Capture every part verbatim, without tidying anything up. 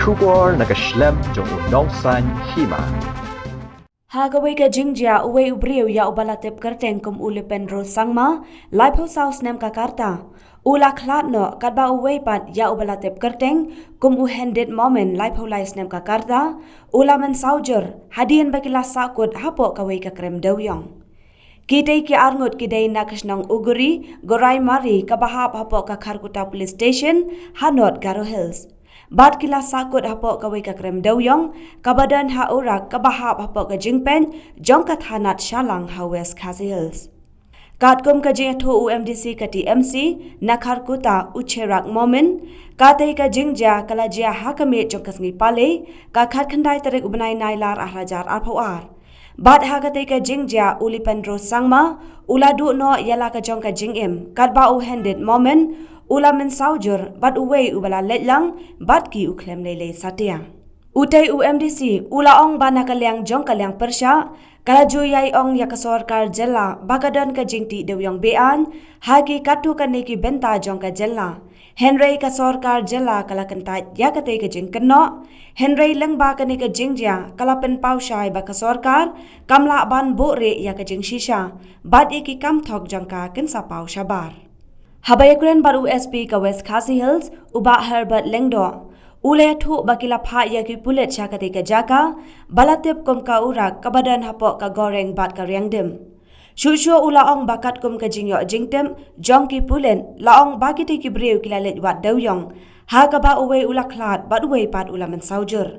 Khubor na ka shlem jong u Nongsaiñ Hima. Ha kawei ka jingjia, uwei u briew ïa uba la tip kyrteng kum u Lipendro Sangma, laiphew saw snem ka rta, u la khlad noh, katba uwei pat ïa uba la tip kyrteng kum u Hendit Momin, laiphew lai snem ka rta, u la mynsaw jur hadien ba ki la sahkut hapoh kawei ka krem dewïong. Kitei ki arngut ki dei na ka shnong Uguri, Goraimari, kaba hap hapoh ka Kharkutta Police Station, ha North Garo Hills. Bad ki la sahkut hapoh kawei ka krem dewïong kaba don ha Urak, kaba hap hapoh ka jingpeit jong ka thanat Shallang ha West Khasi Hills. Katkum ka jingïathuh u M D C ka T M C na Kharkutta, u Cherak Momin, katei ka jingjia ka la jia ha ka miet jong ka sngi Palei, ka khatkhyndai tarik u bnai Nailar arhajar arphew ar. Bad ha katei ka jingjia, u Lipendro Sangma u la duh noh ïa la ka jong ka jingim, katba u Hendit Momin u la mynsaw jur bad uwei uba la leit lang bad ki u khlem lei lei satia. Utei u M D C u la ong ba na ka liang jong ka liang pyrshah, ka la ju ïai ong ïa ka sorkar jylla ba ka don ka jingtih dewïong be-aiñ ha ki katto katne ki bynta jong ka jylla. Hynrei ka sorkar jylla ka la kyntait ïa katei ka jingkynnoh. Hynrei lyngba kane ka jingjia ka la pynpaw shai ba ka sorkar kam lah ban buhrieh ïa ka jingshisha bad ïa ki kam thok jong ka kin sa paw shabar. Haba ïakren bad u S P ka West Khasi Hills, u Bah Herbert Lyngdoh, u la ïathuh ba ki la phah ïa ki pulit sha katei ka jaka ba la tip kum ka Urak, kaba don hapoh ka Goreng bad ka Riangdim. Shuh shuh u la ong ba katkum ka jingïoh jingtip jong ki pulit, la ong ba kitei ki briew ki la leit wad dewïong, ha kaba uwei u la khlad bad uwei pat u la mynsaw jur.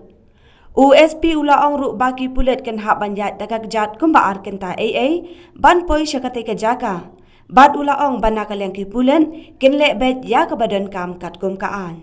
U S P u la ong ruh ba ki pulit kin hap ban ïaid da ka kjat kumba ar kynta ei ei ban poi sha katei ka jaka. Bad u la ong ba na ka liang ki pulit kin leh beit ïa kaba donkam katkum ka aiñ.